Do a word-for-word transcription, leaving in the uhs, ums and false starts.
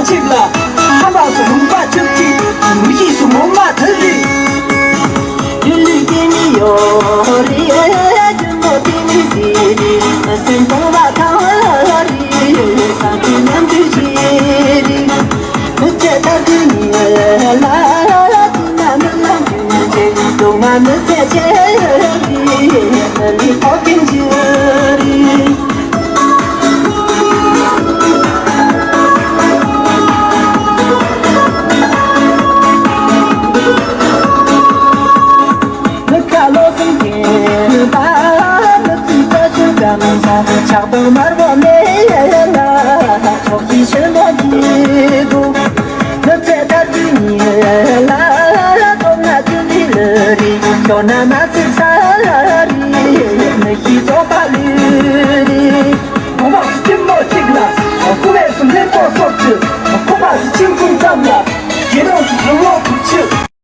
གཅིག་ལ། ཁམས་པ་སུ་ལུང་པ་ཆུབ་ཀྱི་མི་ཤེས་སུ་ངོ་མ་ཐུབ་ཀྱི། ཡུལ་ལུས་སྐྱེ་མི་ཡོད་རེད། རྒྱུ་ནོར་སྐྱེ་མི་སྲིད་རེད། སེམས་གཏོང་བ་གང་རེད། སང་ཕོད་མཉམ་འདུས་བྱེད་རེད། མི་ཚེ་ལྟར་དུ་ཉེ་ལ། ཅི་ན་མི་ལ་འགྱུར་ཅིག་སྡུག་མ་མི་ཚེ་ཆེ་རེད། མི་ལུས་ཐོག་གིན་འགྱུར་རེད། མི་ཁ་ལོ་སེང་གེ་པ། མི་ཚེ་ས་ཆུ་སྐམ་ས། ཆགས་སྡང་དམར་པོ་མེད་ལ། ཕྱོགས་ཀྱི་ཆེན་པོ་གྱི་སྒོ། མི་ཚེ་ལྟར་དུ་ཉེ་ལ། སྟོབས་ན་ཅི་འདྲའི་ལུས་རེད། ཤོར་ན་མ་ཚིག་ས་རེད། མི་ཤེས་རྫོགས་པ་ལུས་རེད། གོང་མ་སྐྱིད་མོ་གཅིག་ལ། སྐུ་ལས་སུ་ལེན་པོ་སོ།